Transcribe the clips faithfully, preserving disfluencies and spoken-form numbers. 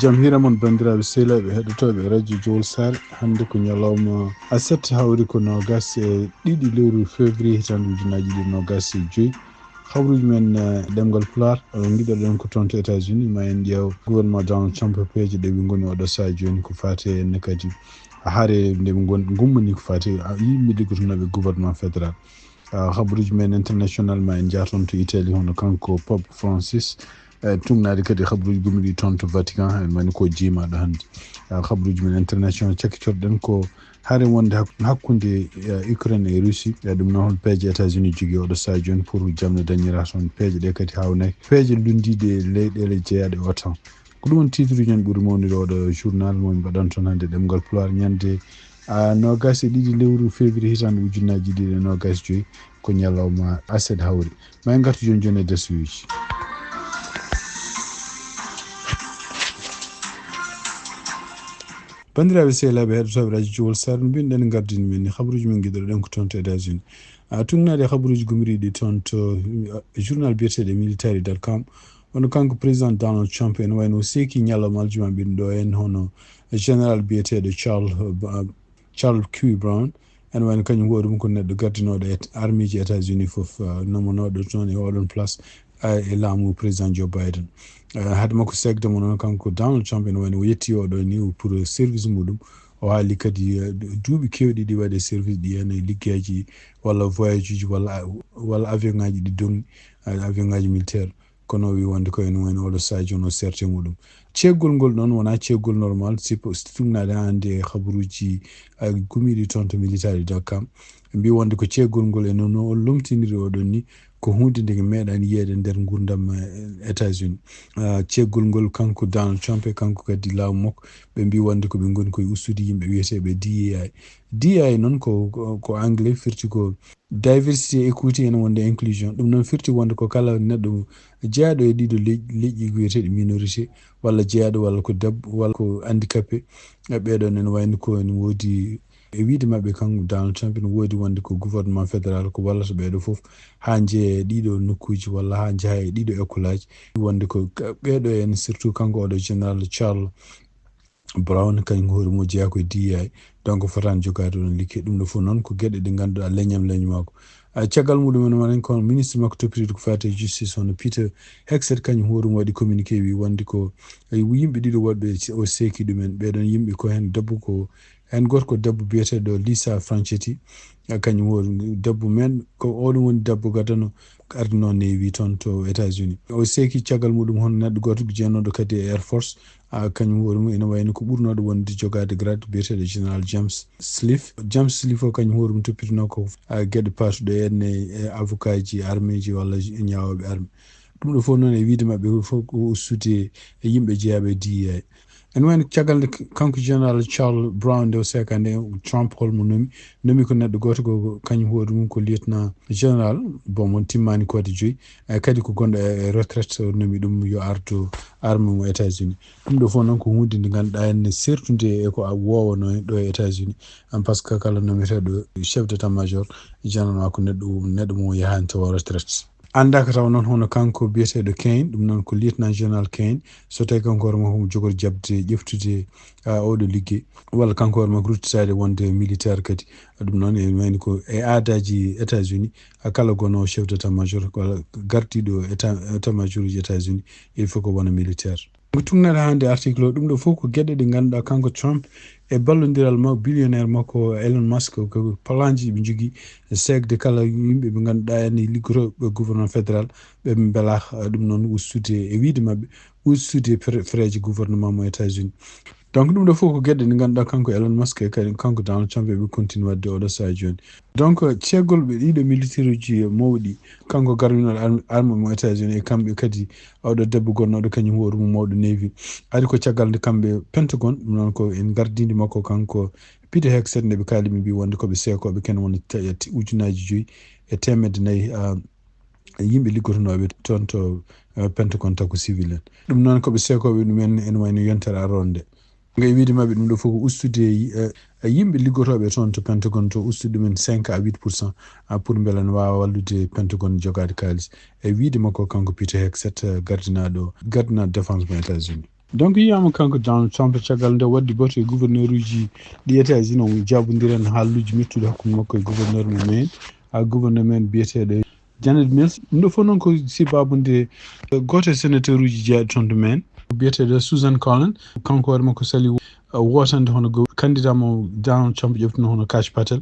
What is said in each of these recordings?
Jam hiira mon, banndiraaɓe sehilaaɓe heɗotooɓe radio Jowol Saare. Hannde ko ñalawma aset, hawri ko noogas e ɗiɗi lewru février hitaande ujunaaji ɗiɗi noogas e joyi. Habruuji men, eh, ɗemngal Pulaar, eh, ngiɗoɗen ko toon to États-Unis, ma en ƴeew gouvernement Donald Trump e peeje ɗe ɓe ngoni oɗo sahaa jooni ko faati e heen kadi hare nde ɓe ngon-, ngummani ko faati e yimɓe liggotonooɓe gouvernement fédéral. Ah, habruuji men international ma en njah toon to Italie, hono kanko Pope Francis. Eh, tugnaade kadi habruuji gummiɗi toon to Vatican, en mani ko jiimaaɗo hannde. Ah, habruuji men international cakkitorɗen ko hare wonde hak-, hakkunde, eh, Ukraine e Russie. Eh, ɗum noon hol peeje États-Unis jogii oɗo sahaa jooni pour jamde dañira toon peeje ɗe kadi haawnaki peeje lunndiiɗe e leyɗeele jeyaaɗe OTAN. Ko ɗum woni titre uji men ɓuri mawnude oɗo journal mo min mbaɗan toon hannde ɗemngal Pulaar ñande, ah, noogas e ɗiɗi lewru février hitaande ujunnaji ɗiɗi e noogas joyi, ko ñalawma aset hawri. Ma en ngartu jooni jooni e darsuuji. Banndiraaɓe sehilaaɓe heɗotooɓe radio Jowol Saare, no mbinoɗen gardini men ni, habruuji men ngiɗoɗen ko toon to États-Unis. Ah, tugnaade habruuji gumriiɗi toon to, ah, journal biyeteeɗo military dot com. Hono kanko président Donald Trump en wayno o seeki ñalawma aljuma ɓiɗɗo en hono général biyeteeɗo Charles, uh, Charles Q Brown. En wayno kañum hoore mum ko neɗɗo gardinooɗo et-, armeeji États-Unis fof, uh, nomonooɗo toon e oɗon place, uh, e laamu président Joe Biden. Uh, hade makko seekde mo noon kanko Donald Trump en wayno o yetti oɗo ni pour service muɗum. O haali kadi, uh, duuɓi keewɗi ɗi waɗi service ɗi en e liggeyaaji walla voyage uji walla, walla avion ngaji ɗi dogni, uh, avion ngaji militaire. Kono o wi wonde ko ene woni oɗo sahaa jooni o serte muɗum. Ceeggol ngol noon wonaa ceeggol normal, sibu so tugnaade haa hannde e habaruuji, a, gumiiɗi toon to military dot com. Ɓe mbi wonde ko ceeggol ngol ene no o lomtiniri oɗon ni, ko huunde nde meeɗaani yiyeede nder nguurndam, eh, États-Unis. Ah, ceeggol ngol kanko Donald Trump e kanko kadi laamu makko, ɓe mbi wonde ko ɓe ngoni koye ustude yimɓe wiyeteeɓe D E I. D E I noon ko, ko, ko anglais, firti ko diversity, equity, ene wonde inclusion. Ɗum noon firti wonde ko kala neɗɗo jeyaaɗo e ɗiɗo leƴ-, leƴƴi wiyeteeɗi minorité, walla jeyaaɗo, walla ko debbo, walla ko handicapé. E ɓeeɗo ene wayno ko ene woodi e wiide maɓɓe kanko Donald Trump, ene woodi wonde ko gouvernement fédéral ko wallata ɓeeɗo fof haa njeeya e ɗiɗo nokkuuji walla haa njaha e ɗiɗo école aji. Wonde ko ka-, ɓeeɗo en surtout kanko oɗo général Charles Brown, kañum hoore mum o jeyaa ko e D E I, donc fotaani jogaade oɗon liggey. Ɗum ɗo fof noon ko geɗe ɗe ngannduɗaa leñam leñu makko. Ah, caggal muɗum en wonani ko ministre makko toppitiiɗo ko faati e justice hono Peter Hegseth, kañum hoore mum waɗi communiqué wi wonde ko, eh, yimɓe ɗiɗo woɗɓe o seeki ɗumen. Ɓeeɗon yimɓe ko heen debbo ko, heen gooto ko debbo biyeteeɗo Lisa Franchetti, ah, kañum hoore debbo men ko oɗum woni debbo gadano ardinoo Navy toon to États-Unis. O seeki caggal muɗum hono neɗɗo gooto jeenooɗo kadi e Air Force, a, kañum hoore mum ene wayno ko ɓurnooɗo wonde jogaade grade biyeteeɗo Général James Sliff. James Sliff o kañum hoore mum toppitinoo ko, a, geɗe paatuɗe en e, e avocat ji, armée ji walla ñaawooɓe armée. Ɗum ɗo fof noon e wiide maɓɓe fof ko ustude e yimɓe jeyaaɓe D E I. Ene wayno caggal nde k-, kanko Général Charles Brown nde o seeka nde Trump holmo nomi. Nomi ko neɗɗo gooto ko, ko kañum hoore mum ko lieutenant général. Bon, mon timmaani ko waɗi joyi. E kadi ko gonɗo e, e retraite, o nomi ɗum yo ardu armée mo États-Unis. Ɗum ɗo fof noon ko huunde nde ngannduɗaa ene sertude e ko a woowano en ɗo e États-Unis. Am, parce que kala nometeeɗo chef d'état-major, général ko neɗɗo, neɗɗo mo yahaani tawa retraite. Anndaaka taw noon hono kanko biyeteeɗo Cain, ɗum noon ko lieutenant général Cain, so tawi kanko hoore makko omo jogori jaɓde ƴeftude, a, oɗo liggey, walla kanko hoore makko ruttitaade wonde militaire kadi. Ɗum noon ene wayni ko e aadaaji États-Unis, a, kala gonoowo chef d'état-major walla gardiiɗo état, état-major uji États-Unis, il faut ko wona militaire. Ko tugnaade hannde article o, ɗum ɗo fof ko geɗe ɗe ngannduɗaa kanko Trump e ballondiral makko, billionnaire makko Elon Musk, ko planji ɓe njogii seekde kala yimɓe ɓe ngannduɗaa ene liggotooɓe gouvernement fédéral, ɓe mbela, eh, ɗum noon ustude e wiide maɓɓe, ustude frais-, frais ji gouvernement mo États-Unis. Donc ɗum ɗo fof ko geɗe ɗe ngannduɗaa kanko Elon Musk e kadi kanko Donald Trump eɓe continue waɗde oɗo sahaa jooni. Donc, ceeggol ɓe ɗiɗo militaire uji mawɗi, kanko garwinal arm-, arme mo États-Unis e kamɓe kadi oɗo debbo gonnooɗo kañum hoore mum mawɗo Navy, ari ko caggal nde kamɓe Pentagon, ɗum noon ko en gardindi makko kanko Peter Hegseth, nde ɓe kaali ɓe mbi wonde ko ɓe seekooɓe kene wona te-, te-, ujunnaaji joyi e teemedde nayi, ah, yimɓe liggotonooɓe toon to, ah, Pentagon, taw ko civil en. Ɗum noon ko ɓe seekooɓe ɗum en, ene wayno yontere aroore nde. Ngam e wiide maɓɓe ɗum ɗo fof ko ustude, eh, yimɓe liggotooɓe toon to Pentagon to, ustude ɗumen cinq à huit pour cent, ah, pour mbela ne waawa wallude Pentagon jogaade kaalis. E wiide makko kanko Peter Hegseth, eh, gardinaaɗo, gardinaaɗo défense mo États-Unis. Donc, yiyaama kanko Donald Trump, caggal nde waddi batu e gouverneur uji ɗi États-Unis, o jaabondiran haaluuji mettuɗi hakkunde makko e gouverneur mo Maine, a gouverneur Maine biyeteeɗo Janet Mills. Ɗum ɗo fof noon ko sibaabu nde gooto e sénateur uji jeyaaɗi toon to Maine, biyeteeɗo Susan Collins, kanko hoore makko sali, uh, wootande hono go-, candidat mo Donald Trump ƴeftuno hono Kash Patel.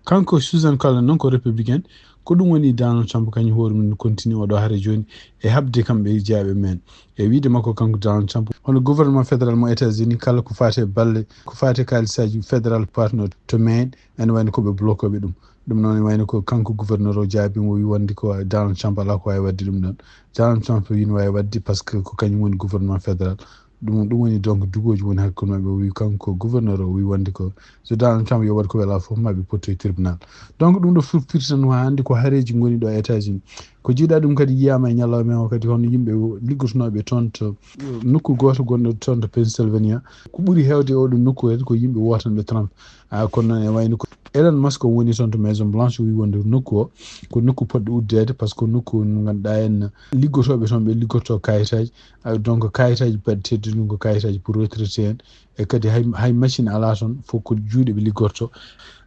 Kanko Susan Collins noon ko républicain. Ko ɗum woni Donald Trump kañum hoore mum continue oɗo hare jooni e haɓde kamɓe jeyaaɓe Maine. E wiyde makko kanko Donald Trump, hono gouvernement fédéral mo États-Unis, kala ko faati e balle, ko faati e kaalisaaji fédéral paatno to Maine, ene wayno ko ɓe bloqué ɓe ɗum. Ɗum noon ene wayno ko kanko gouverneur o jaabi mo, wi wonde ko Donald Trump alaa ko waawi waɗde ɗum ɗoon. Donald Trump wi no waawi waɗde par ce que ko kañum woni gouvernement fédéral. Ɗum, ɗum woni donc dugooji woni hakkunde maɓɓe. O wi kanko gouverneur o wi wonde ko so Donald Trump yo waɗ ko welaa fof, ma ɓe potto e tribunal. Donc ɗum ɗo fof firti tan, haa hannde ko hareeji ngoni ɗo e États-Unis. Ko jiiɗaa ɗum kadi yiyaama e ñalawma o kadi, hono yimɓe wo-, liggotonooɓe toon to nokku gooto gonɗo toon to Pennsylvania. Ko ɓuri heewde e oɗo nokku o ko yimɓe wootanɓe Trump. A, kono noon e wayno ko Elon Musk o woni toon to Maison Blanche, o wi wonde nokku o ko nokku poɗɗo uddeede, par ce que ko nokku mo ngannduɗaa en liggotooɓe toon ɓe liggotoo kayitaaji. A, donc kayitaaji baɗeteeɗi ɗum ko kayitaaji pour retraité en. E kadi hay, hay machine alaa toon, fof ko juuɗe ɓe liggorto.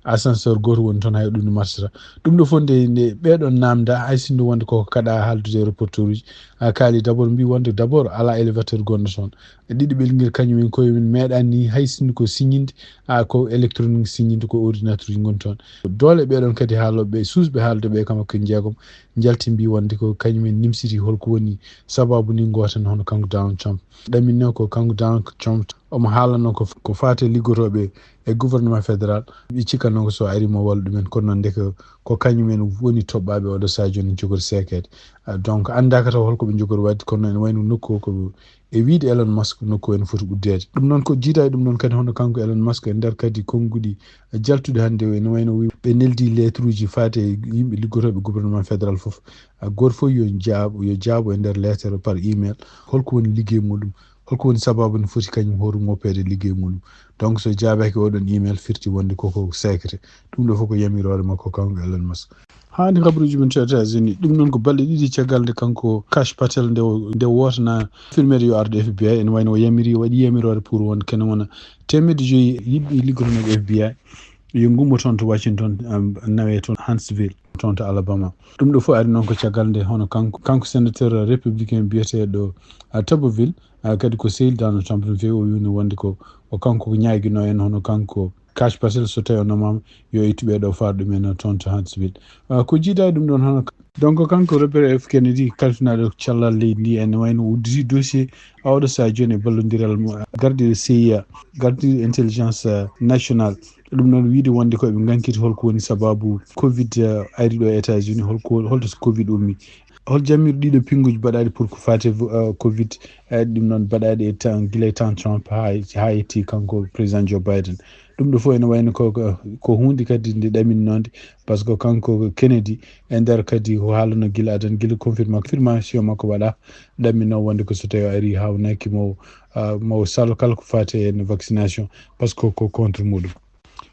Ascenseur gooto woni toon, hay ɗum no martata. Ɗum ɗo fof nde, nde ɓeeɗon naamnda, hay sinno wonde koko kaɗa haaldude e reporter uji, a kaali d'abord mbi wonde d'abord alaa élévateur gonɗo toon. E ɗiɗi ɓelngel kañum en koye men meeɗani hay sinno ko signinde, a ko électronique signinde, ko ordinateur uji ngoni toon. Doole ɓeeɗon kadi haalooɓe, suusɓe haalde ɓe kama ko jeegom, njalti mbi wonde ko kañum en nimsiti holko woni sababu ni gooto en hono kanko Donald Trump. Ɗaminno ko kanko Donald Trump, omo haalano ko, ko faati e liggotooɓe e gouvernement fédéral. Ɓe cikkanno ko so ari mo wallu ɗumen, kono noon ndeke ko kañum en woni toɓɓaaɓe oɗo sahaa jooni jogori seekeede. Ah, donc anndaaka taw holko ɓe njogori waɗde, kono ene wayno nokku o ko e wiyde Elon Musk nokku o ene foti uddeede. Ɗum noon ko jiidaa e ɗum noon kadi hono kanko Elon Musk e nder kadi konnguɗi jaltuɗi hannde o ene wayno wi ɓe neldi lettre uji faati e yimɓe liggotooɓe gouvernement fédéral fof. Ah, gooto fof yo jaabo, yo jaabo e nder lettre par email holko woni liggey muɗum. Holko woni sababu no foti kañum hoore mum woppeede liggey muɗum? Donc so jaabaaki oɗon email firti wonde koko secret. Ɗum ɗo fof ko yamiroore makko kanko Elon Musk. Haa hannde kabaruuji men to États-Unis. Ɗum noon ko balɗe ɗiɗi caggal nde kanko Kash Patel nde o, nde wootana firmeede yo arde F B I. Ene wayno o yamiri, o waɗi yamiroore pour won kene wona teemedde joyi yimɓe liggotonooɓe F B I yo ngummo toon to Washington, um, nawe toon Huntsville, toon to Alabama. Ɗum ɗo fof ari noon ko caggal nde hono kanko, kanko sénateur républicain biyeteeɗo, uh, Tuberville, uh, kadi ko sehil Donald Trump no feewi, o wiino wonde ko, o kanko ko ñaaginoo en hono kanko Kash Patel so tawi o nomaama yo ittu ɓee ɗo faar ɗum en toon to Huntsville. Uh, ko jiidaa e ɗum ɗoon hono, donc kanko Robert F Kennedy kalfinaaɗo cellal leydi ndi ene wayno udditi dossier oɗo sahaa jooni e ballondiral mo, uh, gardiiɗo C I A, gardiiɗo intelligence, uh, national. Ɗum noon wiyde wonde ko ɓe ngankiti holko woni sababu covid, uh, ari ɗo e États-Unis, holko, holto so covid ummi. Hol jamirɗo ɗiɗo pinnguji baɗaaɗi pour ko faati e, uh, covid, uh, ɗum noon baɗaaɗi e temps, gila e temps Trump haa, haa yetti kanko président Joe Biden. Ɗum ɗo fof ene wayno ko, ko, ko huunde kadi nde ɗaminnoonde, par ce que kanko Kennedy e nder kadi o haalano gila adan, gila confirma-, confirmation makko waɗa, ɗaminno wonde ko so tawi o ari haawnaki mo, uh, mo salo kala ko faati e vaccination, par ce que ko contre muɗum.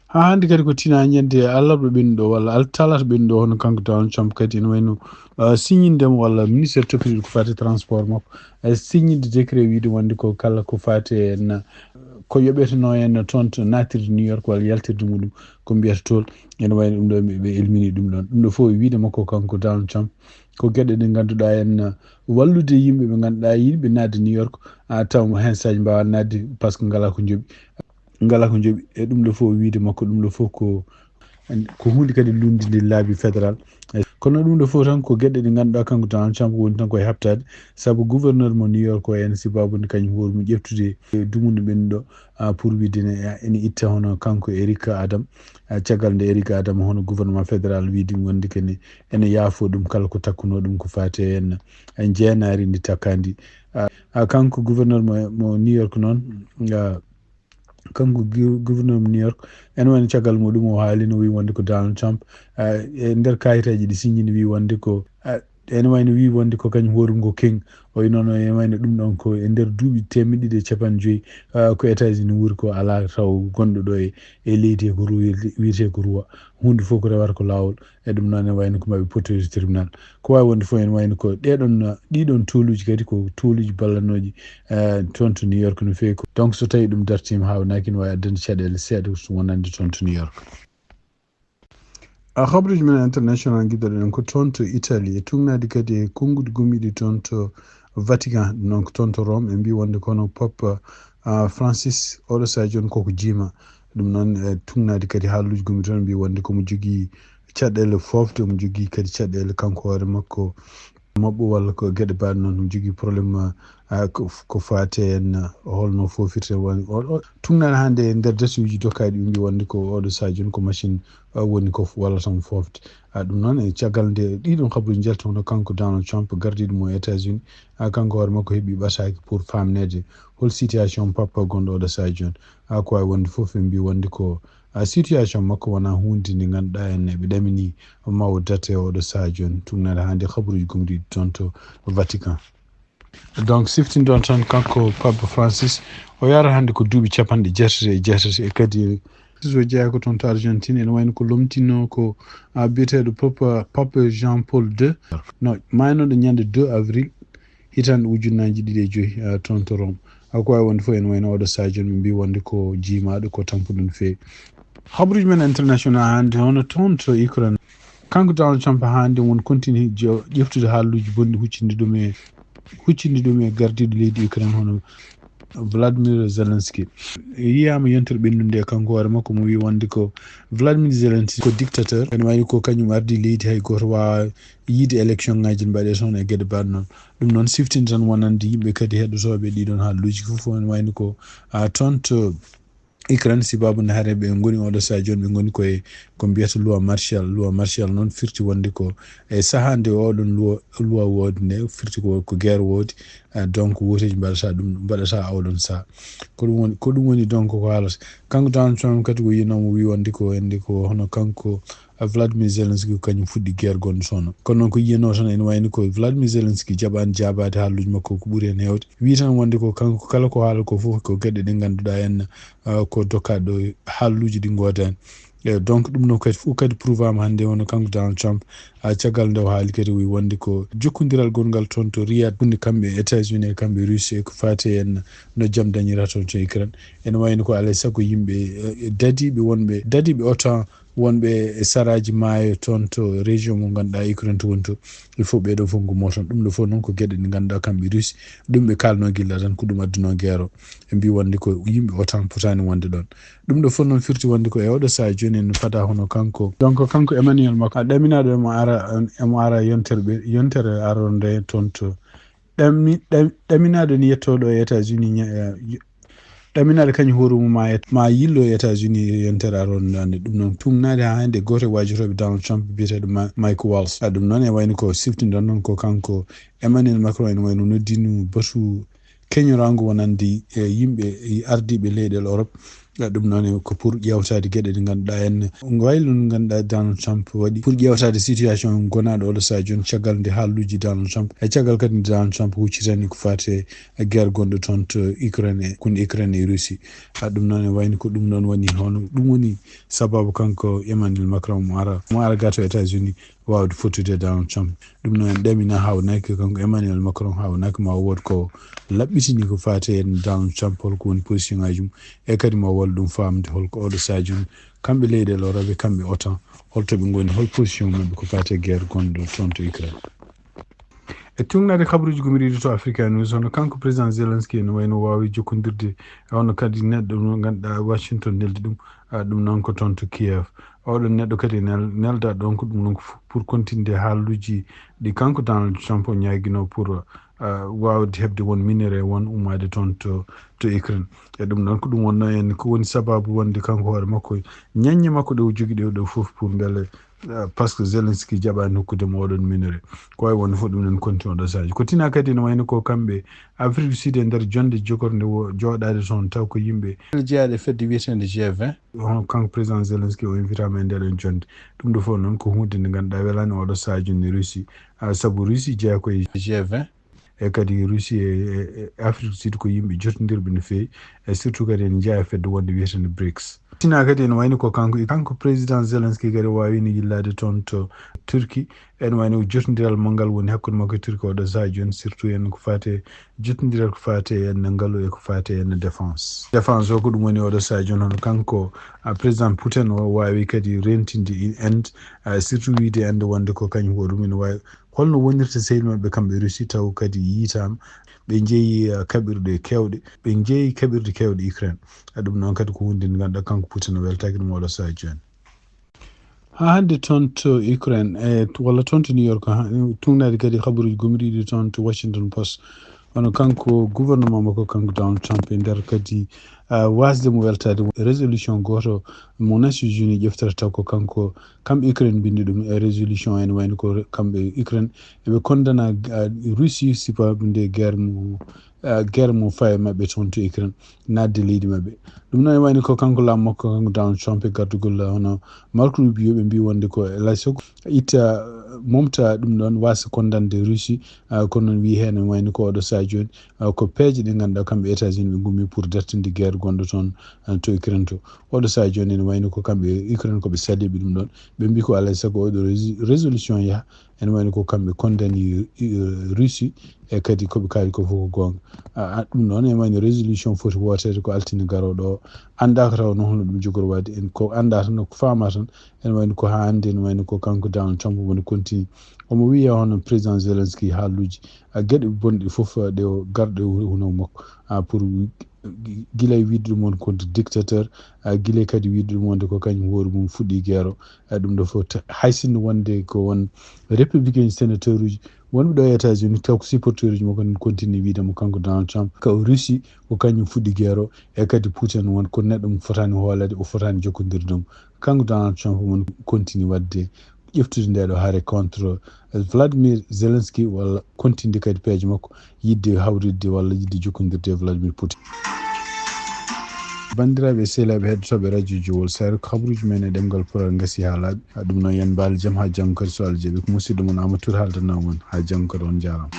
Haa hannde kadi ko tinaa ñande alarba ɓennuɗo walla al-, talaata ɓennuɗo hono kanko Donald Trump kadi ene wayno, uh, signinde mo walla ministère toppitiiɗo ko faati e transport makko, uh, signinde décret wiyde wonde ko kala ko faati e na, ko yoɓetenoo en toon to naatirde New York walla yaltirde muɗum ko mbiyata tool. Ene wayno ɗum ɗo ɓe, ɓe elmini ɗum ɗoon. Ɗum ɗo fof e wiyde makko kanko Donald Trump ko geɗe ɗe ngannduɗaa en, uh, wallude yimɓe ɓe ngannduɗaa yiɗɓe naatde New York, a tawa heen saaji mbaawa naatde par ce que ngalaa ko njoɓi. Ngalaa ko njoɓi. E ɗum ɗo fof wiyde makko, ɗum ɗo fof ko, ko huunde kadi lunndinde laabi fédéral. E kono ɗum ɗo fof tan ko geɗe ɗe ngannduɗaa kanko Donald Trump woni tan koye haɓtaade, sabu gouverneur mo New York o ene sibaabu nde kañum hoore mum ƴeftude e dumunde ɓennuɗo, a, pour wiyde ne, ene itta hono kanko Eric Adam, a, caggal nde Eric Adam hono gouvernement fédéral wiyde wonde kene ene yaafo ɗum kala ko takkunoo ɗum ko faati e en, e njeenaari ndi takkaandi. A, a, kanko gouverneur mo, mo New York noon, a, kanko gu-, gouverneur mo New York, ene wayno caggal muɗum o haali no wi wonde ko Donald Trump, a, e nder kayitaaji ɗi signini wi wonde ko, a, Ene wayno wi wonde ko kañum hoore ngo keng. O wi noon, ene wayno ɗum ɗon ko e nder duuɓi teemeɗɗe ɗiɗi e capanɗe joyi, ah, ko États-Unis wuri ko alaa taw gonɗo ɗo e, e leydi he ko ruwi-, wiyetee ko ruwa. Huunde fof ko rewata ko laawol. E ɗum noon ene wayno ko maɓe pottori tribunal. Ko waawi wonde fof ene wayno ko ɗeɗon, ɗiɗon toluuji kadi ko toluuji ballanooji, eh, toon to New York no feewi ko. Donc so tawi ɗum dartiima haawnaki ne waawi addande caɗeele seeɗa so wonande toon to New York. A habruji men international giɗɗoɗen ko toon to Italie e tugnaade kadi e konnguɗi gomɗiɗi toon to Vatican, donc toon to Rome, e mbi wonde kono Pope, ah, Francis oɗo saha jooni koko jiima. Ɗum noon, e tugnaade kadi haaluuji gomɗi toon mbi wonde komo jogii caɗeele foofde, omo jogii kadi caɗeele kanko hoore makko maɓɓo walla ko geɗe mbaɗe noon, omo jogii problème, ah, ko, ko faati heen, ah, holno foofirte woni. O, o, tugnaade hannde e nder datuuji dokkaaɗi ɓe mbi wonde ko oɗo saha jooni ko machine, ah, woni ko f-, walla tan foofde. Ah, ɗum noon e caggal nde ɗiɗon habaruuji njalti hono kanko Donald Trump gardiiɗo mo États-Unis, ah, kanko hoore makko heɓi ɓataake pour faamneede hol situation Papa gonɗo oɗo saha jooni. Ah, ko waawi wonde fof ɓe mbi wonde ko, ah, situation makko wonaa huunde nde ngannduɗaa en eɓe ɗamini ma o date oɗo saha jooni. Tugnaade hannde habaruuji gomɗiɗi toon to Vatican. Donc, siftinɗon tan kanko Papa Francis, o yaara hannde ko duuɓi capanɗe jeetati e jeetati e kadi so jeyaa ko toon to Argentine, ene wayno ko lomtinoo ko, ah, biyeteeɗo Papa, Papa Jean Paul deux. No, maaynooɗo ñande deux avril, hitaande ujunnaaji ɗiɗi e joyi, ah, toon to Rome. Ah, ko waawi wonde fof ene wayno oɗo saha jooni ɓe mbi wonde ko jiimaaɗo, ko tampuɗo no feewi. Habaruuji men international hannde hono toon to Ukraine. Kanko Donald Trump hannde won continue jo-, ƴeftude haaluuji bonɗi huccinde ɗum e, huccinde ɗum e gardiiɗo leydi Ukraine hono Vladimir Zelensky. Yiyaama yontere ɓennunde e kanko hoore makko mo wi wonde ko Vladimir Zelensky ko dictateur. Ene wayno ko kañum ardi leydi hay gooto waawa yiide élection ngaji mbaɗe toon e geɗe mbaɗe noon. Ɗum noon siftinde tan wonande yimɓe kadi heɗotooɓe ɗiɗon haaluuji fof ene wayno ko, ah, toon to Ukraine, sibabu nde hare ɓe ngoni oɗo saha jooni, ɓe ngoni koye ko mbiyata loi Marshall. Loi Marshall noon firti wonde ko e saha nde oɗon loi, loi woodi nde, firti ko, ko guerre woodi, eh, donc wuuteeji mbaɗata ɗum, mbaɗata oɗon saha. Ko ɗum woni, ko ɗum woni donc ko haalata. Kanko Donald Trump kadi ko yino mo wi wonde ko, wonde ko hono kanko, eh, Vladimir Zelensky ko kañum fuɗɗi guerre gonɗo toon. Kono noon ko yiyano tan ene wayno ko Vladimir Zelensky jaɓaani jaabaade haaluuji makko ko ɓuri heen heewde. Wi tan wonde ko kanko kala ko haala ko fof ko geɗe ɗe ngannduɗaa en, ah, ko dokkaaɗo haaluuji ɗi ngoodani. E donc ɗum noon kadi fof kadi prouvaama hannde wonno kanko Donald Trump, ah, caggal nde o haali kadi o wi wonde ko jokkondiral gonngal toon to Riyad, hakkunde kamɓe e États-Unis e kamɓe Russie e ko faati en no jam dañira toon to Ukraine. Ene wayno ko alaa e sago yimɓe, eh, dadiiɓe wonɓe, dadiiɓe OTAN wonɓe e saraaji maayo toon to région mo ngannduɗaa Ukraine to woni to. Il faut ɓeeɗo fof ngummo toon. Ɗum ɗo fof noon ko geɗe ɗe ngannduɗaa kamɓe Russie. Ɗum ɓe kaalno gilla tan ko ɗum adduno guerre o. Ɓe mbi wonde ko yimɓe OTAN potaani wonde ɗon. Ɗum ɗo fof noon firti wonde ko e oɗo saha jooni en fada hono kanko. Donc kanko Emmanuel Macron, a ɗaminaɗo emo ara, emo ara yontere ɓe, yontere aronde toon to. Ɗami-, ɗam-, ɗaminaɗo ni yettoɗo e États-Unis ña-, eh, y-, ɗaminaɗo kañum hoore mum ma et-, ma yillo e États-Unis yontere aronde ɗum noon. Tugnaade haa hannde gooto e waajotooɓe Donald Trump biyeteeɗo Ma-, Mike Waltz. A ɗum noon e wayno ko siftinɗon noon ko kanko Emmanuel Macron ene wayno noddino batu keñoraango wonande, eh, yimɓe, eh, ardiiɓe leyɗeele Europe. Eh, ɗum noon ko pour ƴeewtaade geɗe ɗe ngannduɗaa en. Waylo no ngannduɗaa Donald Trump waɗi pour ƴeewtaade situation gonaaɗo oɗo saha jooni caggal nde haaluuji Donald Trump. E caggal kadi nde Donald Trump huccitani ko faati e guerre gonɗo toon to Ukraine e, hakkunde Ukraine e Russie. Ah, ɗum noon e wayno ko ɗum noon woni hono, ɗum woni sababu kanko Emmanuel Macron mo ara, mo ara gato États-Unis waawde fottude e Donald Trump. Ɗum noon en ɗamina haawnaki kanko Emmanuel Macron haawnaki ma wood ko laɓɓitini ko faati e Donald Trump holko woni position ngaji mum. E kadi ma walla ɗum faamde holko oɗo saha jooni kamɓe leyɗeele Europe e kamɓe OTAN holto ɓe ngoni, hol position maɓɓe ko faati e guerre gonɗo toon to Ukraine. E tugnaade kabaruuji gomiriiɗi to Africa News, hono kanko président Zelensky ene wayno waawi jokkondirde e hono kadi neɗɗo mo ngannduɗaa Washington neldi ɗum, ah, ɗum noon ko toon to Kiev. Oɗon neɗɗo kadi nel-, nelda ɗon ko ɗum noon ko fu-, pour continde haaluuji ɗi kanko Donald Trump o ñaagino pour, ah, waawde heɓde won minerais won ummaade toon to, to Ukraine. E ɗum noon ko ɗum wonnoo en ko woni sababu wonde kanko hoore makko ñaññe makko ɗe o jogii ɗe ɗo fof pour mbele Par ce que Zelensky jaɓaani hokkude mo oɗon minure. Ko wawi wonde fof ɗum en konti oɗo saji. Ko tina kadi ene wayno ko kamɓe Afrique du Sud e nder jonde jogorde wo jooɗaade toon taw ko yimɓe jeyaaɗe fedde wiyetende G vingt. Hono kanko président Zelensky o invitama e nder en jonde. Ɗum ɗo fof noon ko hunde nde ngannduɗaa welaani oɗo saji ni Russie. Sabu Russie jeeya koye G vingt. E kadi Russie e Afrique du Sud ko yimɓe jotondirɓe no feewi, e surtout kadi en jeeya fedde wonde wiyetende brics. Tina kadi ene wayno ko kanko kanko président Zelensky kadi wawino yillaade toon to Turquie. Ene wayno jotondiral mo ngal woni hakkude makko e Turquie oɗo saha jooni, surtout en ko fate jotondiral ko fate en ngalu e ko fate en défense. Défense o ko ɗum woni oɗo saha jooni hono kanko président Putin o wawi kadi rentinde Inde, surtout wiide Inde wonde ko kañum ko ɗum ene wawi holno wonirta sehil maɓɓe kamɓe Russie taw kadi yiitama ɓe jeeyi kaɓirɗe kewɗe ɓe jeeyi kaɓirɗe kewɗe Ukraine. Ɗum noon kadi ko hunde nde ganduɗa kanko Putin o weltaki ɗum oɗo saha jooni. Ha hande toon to Ukraine e walla toon to New York, tugnade kadi habaruji gomriɗi toon to Washington Post, wano kanko gouvernement makko kanko Donald Trump e nder kadi wasde mo weltade résolution goto mo Nations Unies ƴeftata taw ko kanko kamɓe Ukraine mbindi ɗum e résolution en wayno ko kamɓe Ukraine eɓe condana Russie sipa nde guerre mo guerre mo faye maɓɓe toon to Ukraine, nadde leydi maɓɓe. Ɗum noon e wayno ko kanko laamu makko kanko Donald Trump e gardugol hono Marco Rubio ɓe mbi wonde ko elay soko itta momta ɗum ɗon wasa condande Russie. Kono noon wi heen e wayno ko oɗo saha jooni ko peeje ɗe ganduɗa kamɓe États-Unis ɓe gummi pour dartinde guerre gonɗo toon to Ukraine to. Oɗo saha jooni ene wayno ko kamɓe Ukraine koɓe saliɓe ɗum ɗon, ɓe mbi ko alay saago oɗo résolution yaaha ene wayno ko kamɓe condani Russie e kadi koɓe kaali ko fof ko gonga. Ɗum noon ene wayno résolution foti woteede ko altine garoɗo o. Annda ko taw no hono ɗum jogori wadde en ko annda tan ko faama tan. Ene wayno ko ha hande ene wayno ko kanko Donald Trump woni continue omo wiya hono président Zelensky haaluji gueɗe bonɗe fof ɗe garɗe huno makko pour gila e wiide ɗum won ko dictateur, gila kadi wiide ɗum wonde ko kañum hoore mum fuɗɗi guerre o. Ɗum ɗo fof hay sinno wonde ko won républicain sénateur uji wonɓe ɗo e États-Unis taw ko supporteur uji makko ne continue wiide mo kanko Donald Trump ka Russie ko kañum fuɗɗi guerre o. E kadi Putin won ko neɗɗo mo fotani hoolade o fotani jokkodirde mo. Kanko Donald Trump won continue wadde ƴeftude nde ɗo hare contre Vladimir Zelensky walla continue kadi peeje makko yidde hawridde walla yidde jokkodirde e Vladimir Putin. Bandiraɓe e sehlaɓe heɗotoɓe radio Jowol Sare ko habaruji men e ɗemgal Pulaar gasi ha laaɓi. Ɗum noon yen mbaal jam ha janggo kadi so Allah jaɓi ko musidɗo mon Amadou Tour haaldanno mon ha janggo kadi on jarama.